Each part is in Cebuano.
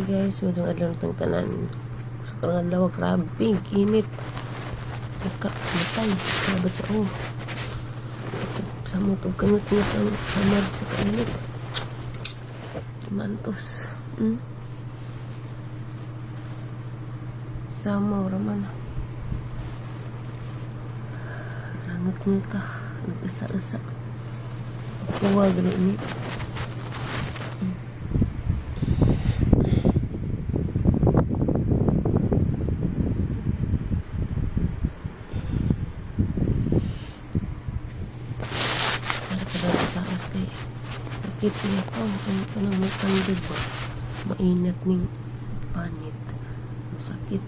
Guys, maayong adlaw natong tanan. Sa karong adlaw, grabe init. Naka matay, grabe sa oh. Samot og kangut-ngut ang hamad sa kainit. Mantos. Sama raman. Nangut-ngut ah. Nag-isa-isa. Kuha gani ni. Para pa daw sa taas kay sakit niya to. Ang kanang may tandog ba? Mainit ning panit. Masakit.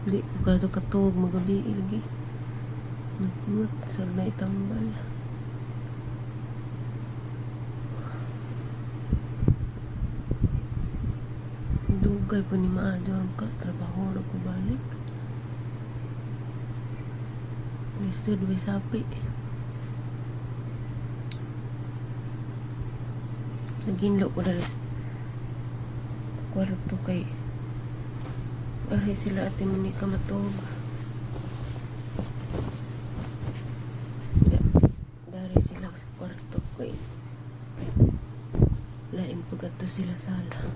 Di ko kato katuog magabi lagi. Ngut sa naitambal. Dugay pa ni maadyo ka trabaho na ko balik. Lisod way sapi. Naginlo ko dali sa kwarto kay ari sila Ate Monica matug. Dari sila sa kwarto kay lain pag sila sala.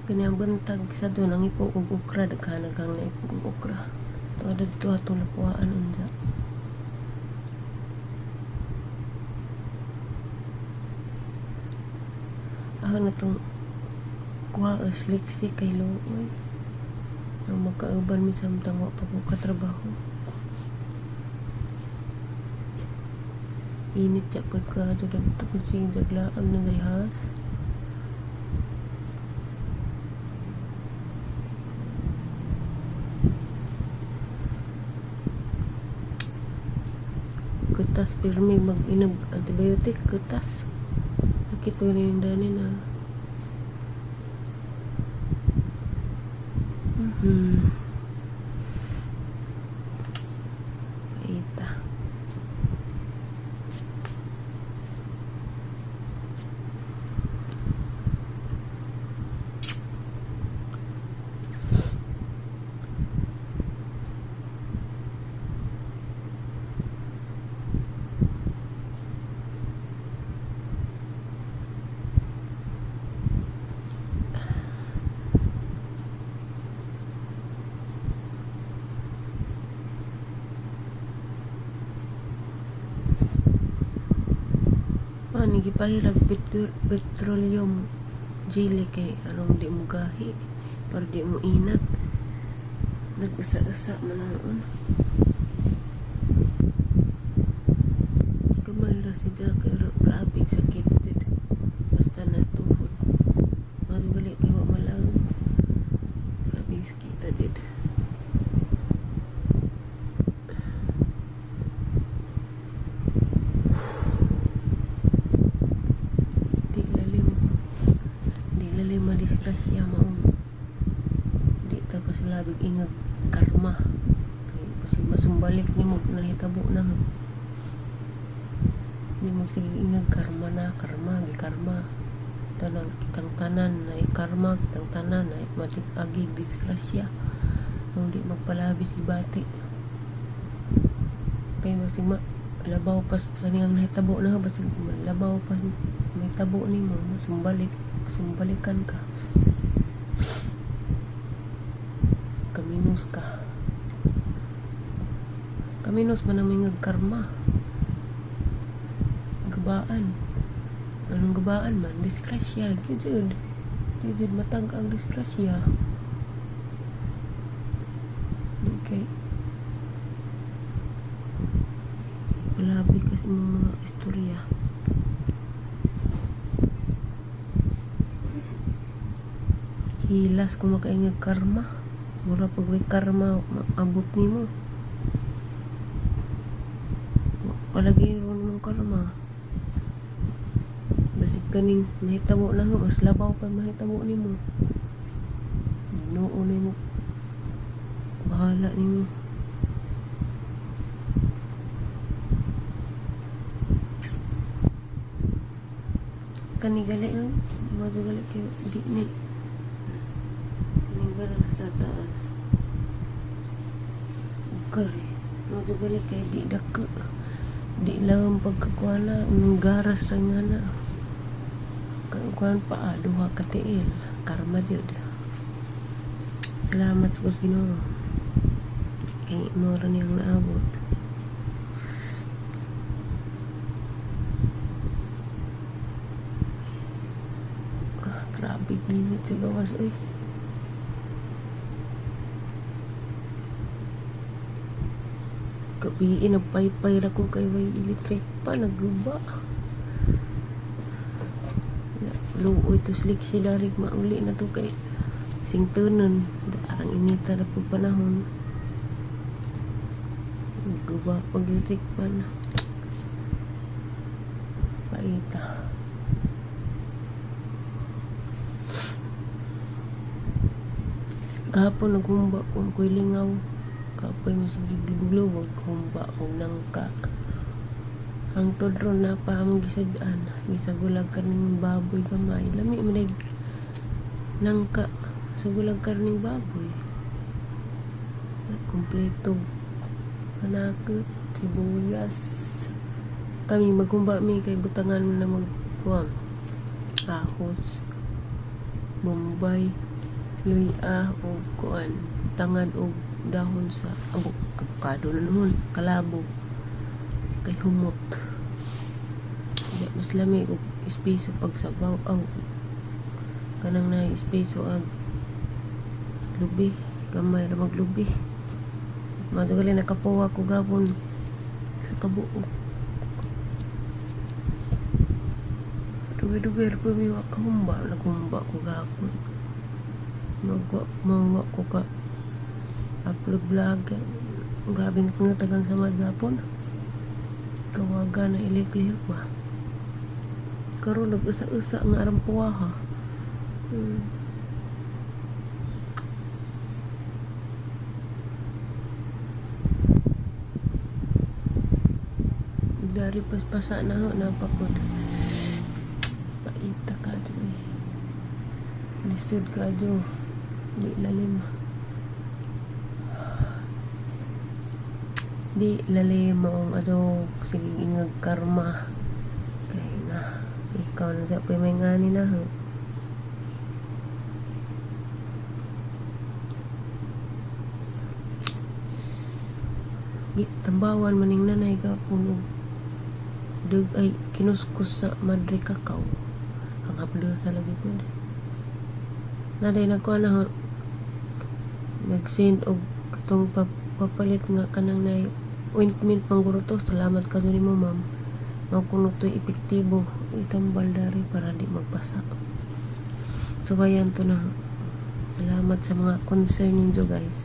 Kani ang buntag sa doon ang ipo og okra, daghan kang naipo og okra. To didto atong nakuhaan unsa. Ako na tong kuha is liksi kay luoy. Ang magkauban mi samtang wa pa ko katrabaho. Init ya pud ka ato didto kung sige jaglaag na dayhas. Kutas pirmi mag-inog antibiotic kutas. Sakit po rin dani na. Paita. Ani gipahirag petroleum jelly kay aron di mo gahi para di mo inat. Nag-usa-usa man noon. Gamay ra si Jack pero grabe sakit jud. Basta natuhod. Madugali kay wa malaom. Grabe sakit jud. Di lalim. Di lalim madisgrasya maong. Di ta pasulabig ingag karma. Kay basig masumbalik nimo nahitabo na. Di mo sige ingag karma na, karma, gi karma. Tanang kitang tanan na karma, kitang tanan na matik agi disgrasya. Ang di magpalabis gibati. Kay basig ma labaw pas kaniyang nahitabo na, basig labaw pas nahitabo nimo masumbalik, sumbalikan ka. Kaminus ka. Kaminos man ang mga karma. Gabaan. Anong gabaan man? Disgrasya. Lagi jud. Di jud matag ang disgrasya. Di kay sa imong mga istorya. Hilas kung makaingag karma. Mura pag may karma, maabot nimo. Palagi ron mong karma. Basig kaning nahitabo na nga, mas labaw pa mahitabo nimo. Ginoo nimo. Bahala nimo. Kani gali nga, madyo gali kayo, di ni. Kaning garas na taas. Kare, madyo gali kayo, di dako. Di lang pagkakuha na, ang garas ra nga na. Kuan pa, duha ka tiil. Karma jud. Salamat sa Ginoo. Kay mao ra niyang naabot. Ah, grabe init sa gawas oy. Gabii nagpaypay ra ko kay way electric pa naguba. Luoy to slik sila rig mauli na to kay singtunon. Arang inita ra pud panahon. Guba pag electric pan. Paita. Kahapon naghumba ko ang ko'y lingaw. Kapoy mo sa giglubog, humba kong nangka. Ang tudro na pa among gisud-an. Gisagulag karning baboy gamay. Lami man ay nangka. Sagulag karning baboy. Kompleto kanakit, sibuyas. Kami maghumba mi kay butangan mo na magkuha. Ahos, Bombay, luya og kuan, tangad og dahon sa avocado na noon, kalabo kay humot. Di, mas lami og espeso pagsabaw aw kanang na espeso ag lubi, gamay ra maglubi. Madugali nakapuwa ko gapon sa kabuok. Dugay-dugay ra pa mi wa kahumba, naghumba ko gapon. Magwa mangwa ko ka upload vlog. Grabe nga tagang samad gapon. Kawaga na ilik-lihok ba. Karon nag-usa-usa nga arang puwa ha. Dari paspasa na ho, napapod. Paita ka dyan eh. Lisod ka dyan. Di lalim. Di lalim maong ato sige ingag karma. Kay na. Ikaw na sa may ngani na ho. Tambawan maning nanay ka puno. Dug ay kinuskus sa Madre Cacao. Ang haplo sa lagi po. Naday nagkuha na ho. Nag-send og katong papalit nga kanang nay ointment pangguro to. Salamat ka nimo, ma'am. Mao kuno to'y epektibo. Itambal dari para di magpasa. So bayan to na. Salamat sa mga concern ninyo, guys.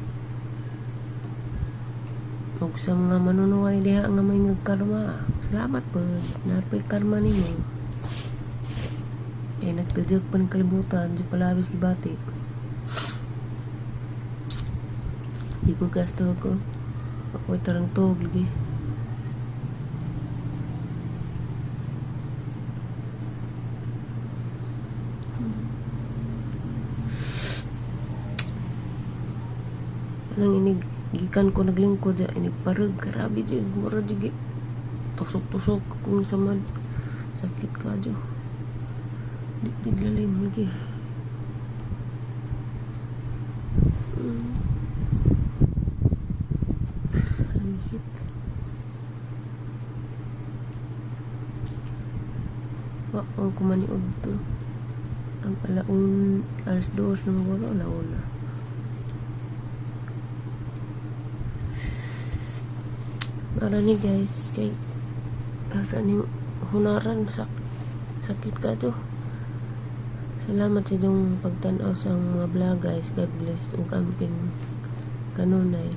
Ug sa mga manunuway diha nga may nagkarma. Salamat po. Napoy karma ninyo. Eh, nagtudyak pa ng kalibutan. Di palabis gibati. Ibugas to ako. Ako'y tarang tuog lagi. Anang inig gikan ko naglingkod ya inig parag grabe jud mura jud tusok-tusok kung samad sakit ka jo di tiglalim lagi. Anhit. Wa ang kumaniod to. Ang alaun, 2:00 na maguro, alauna. Mara ni guys, kay Asa ning hunaran sakit ka to. Salamat sa inyong pagtan-aw sa mga vlog, guys. God bless ug amping kanunay.